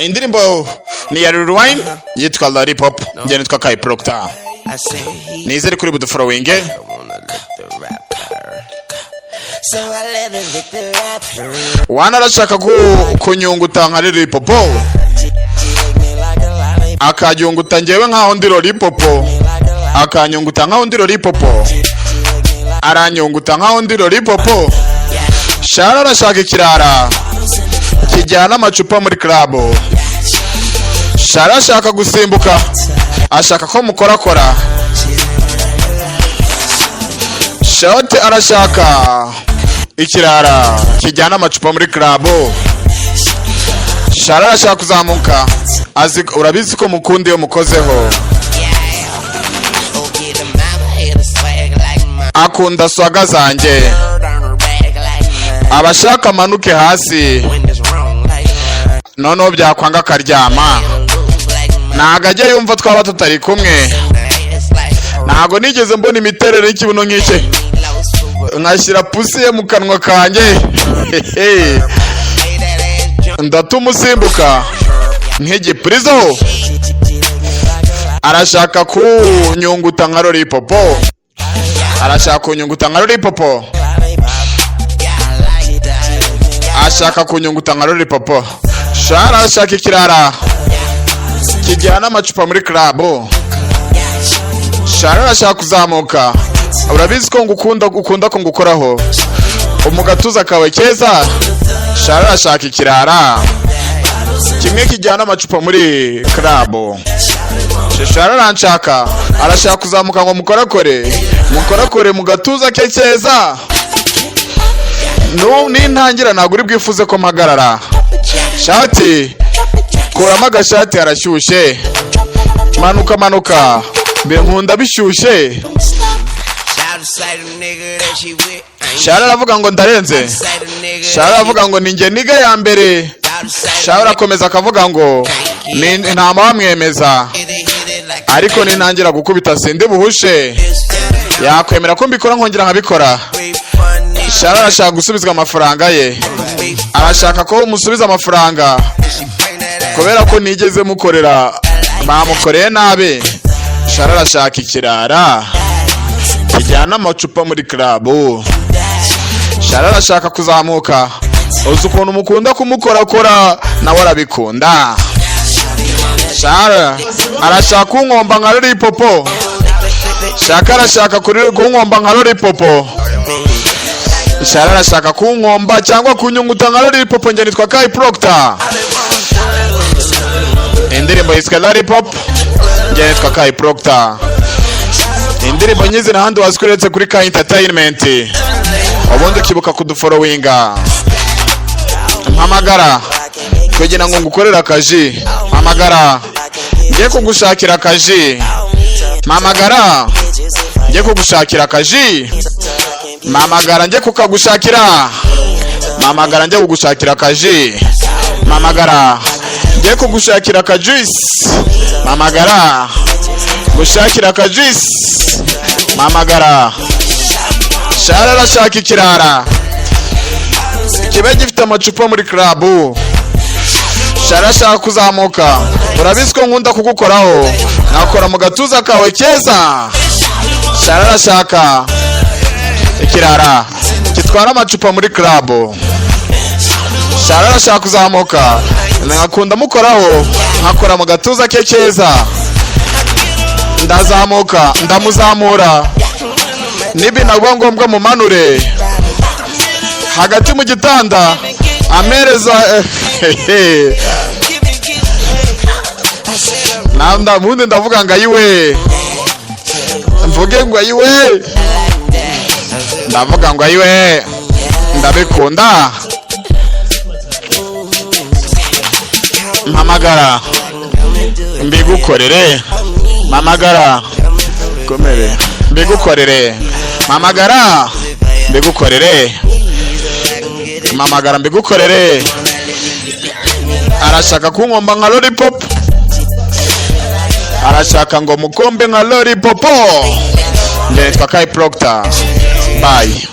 Indirimbo ni iya Lil Wayne yitwa Lollipop. Njye nitwa Kai Proctor. I said he Nizere kuri budufollowinge. wanna lick the rapper. So I let her lick the rapper. Wana arashaka kunyunguta nka Lollipop. She lick me like a lollipop. Akanyunguta njyewe nkaho ndi Lollipop. Like a lollipop. Akanyunguta nkaho ndi Lollipop. She lick me like Aranyunguta nkaho ndi Lollipop. Shara arashaka ikirara kijyana amacupa muri club. Shara ashaka gusimbuka, ashaka ko mukorakora. Shote arashaka ikirara kijyana amacupa muri club. Shara arashaka kuzamuka, azi urabizi ko mukunda iyo mukozeho. Yeah. Oh, get the mama had a swag like mine. Akunda swagger zanjye. Bird on her back like mine. Abashaka amanuke hasi. When it's wrong like mine. Noneho byakwanga akaryama. Lose like mine. Ntago ajya yumva twaba tutari kumwe. Ass like her. Ntago nigeze mbona imiterere y'ikibuno nk'iki. Me lost for words. Nkashyira pussy ye mu kanwa kanjye. Made that ass jump. Ndatuma usimbuka nk'igipurizo. She lick me like a Arashaka kunyunguta nka Lollipop. Arashaka kunyunguta nka Lollipop. lollipop. Yeah, I like that. Ashaka kunyunguta nka Lollipop. Shara arashaka ikirara kijyana amacupa muri club. Shara arashaka kuzamuka, urabizi ko ngukunda, ukunda ko ngukoraho mu gatuza kawe keza. Shara arashaka ikirara kimwe kijyana amacupa muri club. Shara aranshaka, arashaka kuzamuka ngo mukorakore, mukorakore mu gatuza ke keza. Nintangira ntabwo uri bwifuze ko mpagarara. Shati, kuramo agashati, harashyushye. Manuka, manuka mbe, nkunda bishyushye. Shout to say the nigga that she with. Ain't Shara aravuga ngo ndarenze. say the nigga. Shara aravuga ngo ni njye nigga ya mbere. Shout to say Shara arakomeza akavuga ngo nta wamwemeza, hit it, hit it like ariko nintangira gukubita sindi buhushe. Yakwemera ko mbikora nkongera nkabikora. we funny. Shara arashaka gusubizwa amafaranga ye. We Arashaka ko musubiza amafaranga she bring that ass. kubera ko nigeze mukorera, bamukoreye nabi. Shara arashaka ikirara kijyana amacupa muri club. Shara arashaka kuzamuka, uzi ukuntu mukunda kumukorakora, nawe arabikunda. Shara arashaka kunkomba nka Lollipop. Shaka arashaka kunkomba nka Lollipop. Shara arashaka kunkomba cyangwa kunyunguta nka Lollipop. Njye nitwa Kai Proctor. Indirimbo yiswe Lollipop. Njye nitwa Kai Proctor. Indirimbo nyizi n'ahandi wazikweretse kuri Kai Entertainment. Ubundi ukibuka kudufollowinga. Mpamagara kugira ngo ngukorere akaji. Mpamagara ngiye kugushakira akaji. Mpamagara ngiye kugushakira akaji. Mpamagara njye kukagushakira. Mpamagara njye kugushakira akaji. Mpamagara ngiye kugushakira akajuice. Mpamagara gushakira akajuice. Mpamagara. Shara arashaka ikirara kibe gifite amacupa muri club. Shara ashaka kuzamuka, urabizi ko nkunda kugukoraho, nkakora mu gatuza kawe keza. Shara arashaka ikirara gitwara amacupa muri club. Shara arashaka kuzamuka, nkakunda mukoraho, nkakora mu gatuza ke keza. Ndazamuka, ndamuzamura, nibinagwa ngombwa mumanure hagati mu gitanda amereza. Nanda ubundi ndavuga ngo ayiwe, mvuge ngo ayiwe, ndavuga ngo ayiwe, ndabikunda. Mpamagara mbigukorere. Mpamagara komere mbigukorere. Mpamagara mbigukorere. Mpamagara mbigukorere. Arashaka kunkomba nka Lollipop. Arashaka ngo mukombe nka Lollipop. Njye nitwa Kai Proctor. Bye.